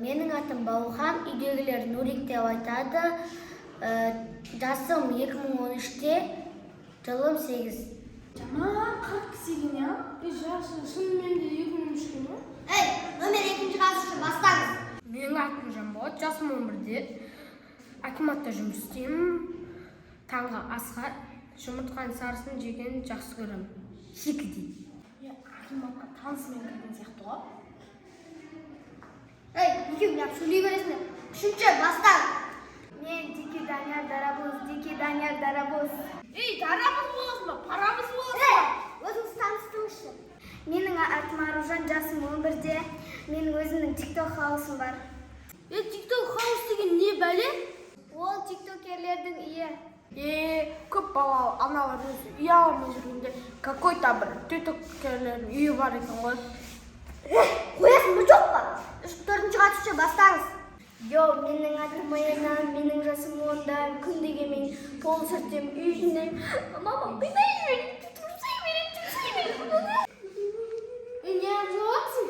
Менің атым Баухан, үйдегілер Нурик деп айтады. Жасым 2013-те, жылым 8. Жаман қатты кісі екен, иә? Е, жасы шынымен де 2013-те ме? Ей, номер екінші қатысушы, бастаңыз. Менің атым Жанболат, жасым 11-де. Акиматта жұмыс істеймін. Таңғы асқа жұмыртқаның сарысын жегенді жақсы көремін. Шикідей. Е, акиматқа танысымен кірген сияқты ғой. Ей, екеуің неғып сөйлей бересіңдер? Үшінші, бастаңыз. Мен Дикий Данияр Дарабоз, Дикий Данияр Дарабоз. Ей, дарабоз боласың ба, парабоз боласың Ей, өзіңіз таныстырыңызшы. Менің атым Аружан, жасым 11-де. Менің өзімнің TikTok хаусым бар. Е, TikTok хаус деген не бәле? Ол тиктокерлердің үйі. Е, көп балалы аналар өзі үй ала алмай жүргенде какой-то бір тиктокерлердің үйі бар екен ғой. Қоясың ба, жоқ па? Төртінші қатысушы, бастаңыз. Йо, менің атым Аяна, менің жасым 10-да, күндегі мен пол сүртемін, үй жинаймын. Мамам қинай жібереді, жұмсай береді, жұмсай береді. Е, неғып жылаватсың?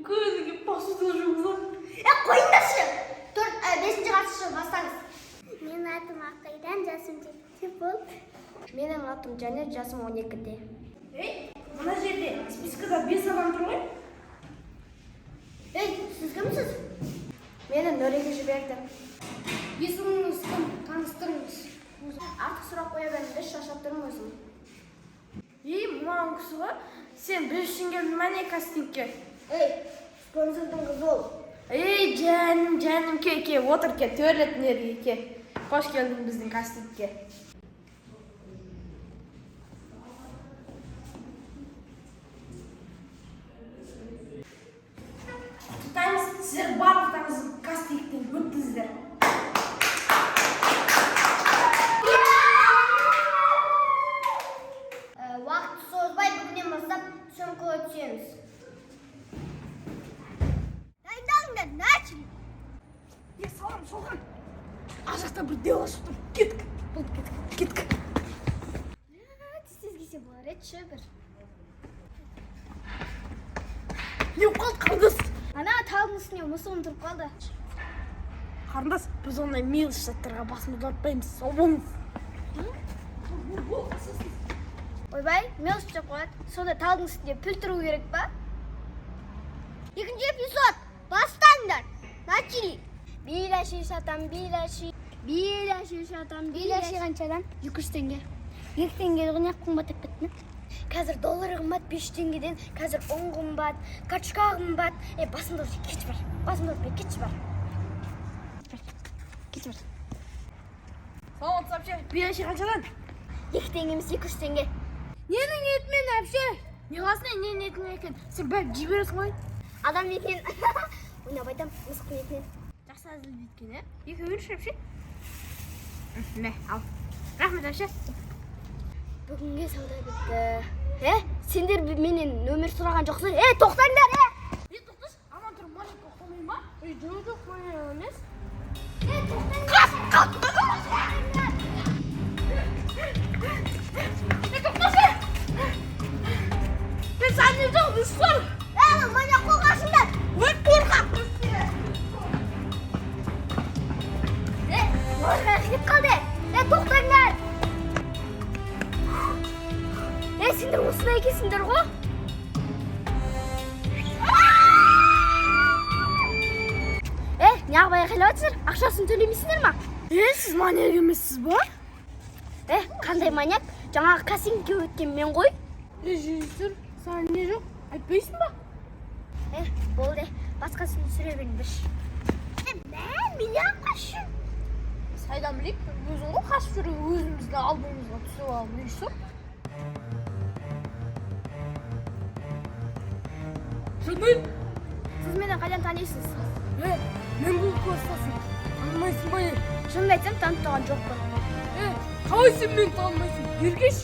Көзіңе посуда жуғызады. Е, қойыңдаршы. Бесінші қатысушы, бастаңыз. Менің атым Аққайдан, жасым 7-де болды. Менің атым Жанет, жасым 12-де. Ей, мына жерде спискада бес адам тұр ғой. Ей, сіз кімсіз? Мені Нұреке жіберді. Есіміңіз кім? Таныстырыңыз. Артық сұрақ қоя беріңдер, шаршап тұрмын өзім. Ей, мынау кісі ғой. Сен біз үшін келдің ма не кастингке? Ей, спонсордың қызы ол. Ей, жаным, жаным, ке, ке, отыр, ке, төрлет жерге ке. Қош келдің біздің кастингке. Құттықтаймыз, сіздер барлықтарыңыз кастингтен өттіңіздер. Уақыт созбай, бүгіннен бастап съемкаға түсеміз. Дайындалыңдар, начали! Е, салам, Шолқан. Ар жақта бір дело шығып тұр. Кеттік. Болды, кеттік, кеттік. Тез келсе болар еді ше бір. Не болып қалды, қарындас? Ана талдың үстіне мысығым тұрып қалды. Қарындас, біз ондай мелочь заттарға басымызды ауыртпаймыз. Сау болыңыз. Ойбай, мелочь деп қояды. Сонда талдың үстінде піл тұру керек па? Екінші эпизод, бастаңдар! Начали! Билаши сатам, билаши. Билаши сатам, билаши қаншадан? 200 теңге. 2 теңге неғып қымбаттап кетті? Қазір доллар қымбат 5 теңгеден, қазір ұн қымбат, картошка қымбат. Е, басымды ауыртпай, кетші бар. Басымды ауыртпай, кетші бар. Кетші бар. Саламатсыз, әпше. Билаши қаншадан? 2 теңге емес, 200 теңге. Ненің етімен, әпше? Не қыласың, ненің етімен екен? Сен бәрін жей бересің ғой. Адам етінен. Ойнап айтам, мысықтың етінен. Жақсы әзілдейді екен, ә? Екі берші, әпше. Мә, ал. Рахмет, әпше. Бүгінге сауда бітті. Е, сендер менен нөмір сұраған жоқсың. Е, тоқтаңдар, е! Е, тоқташы, ана тұр маленько ұқсамай ма? Ей, жоқ, жоқ, маленько емес. Е, тоқтаңдар! Е, тоқташы! Мен саған не жоқ, ұстар. Е, міне қолға ашыңдар! Ой, қорқақ! Е, қорқақ кетіп қалды. Е, тоқтаңдар! Е, сендер осындай екенсіңдер ғой. Е, неғып айқайлап жатсыңдар? Ақшасын төлемейсіңдер ма? Е, сіз маньяк емессіз ба? Е, қандай маньяк? Жаңағы кастингке өткен мен ғой. Е, режиссер, саған не жоқ? Айтпайсың ба? Е, болды. Басқасын түсіре беріңдерші. Е, мә, мен неғып қашып жүрмін? Біз қайдан білейік? Өзің ғой қашып жүрген, өзіміздің алдымызға түсіп алып режиссер. Жанель, Сіз мені қайдан танисыз? е, мен бұл класстасың. Танымайсың ба не? Шынымды айтсам, танып тұрған жоқпын. Е, қалай сен мені танымайсың? Ергеш.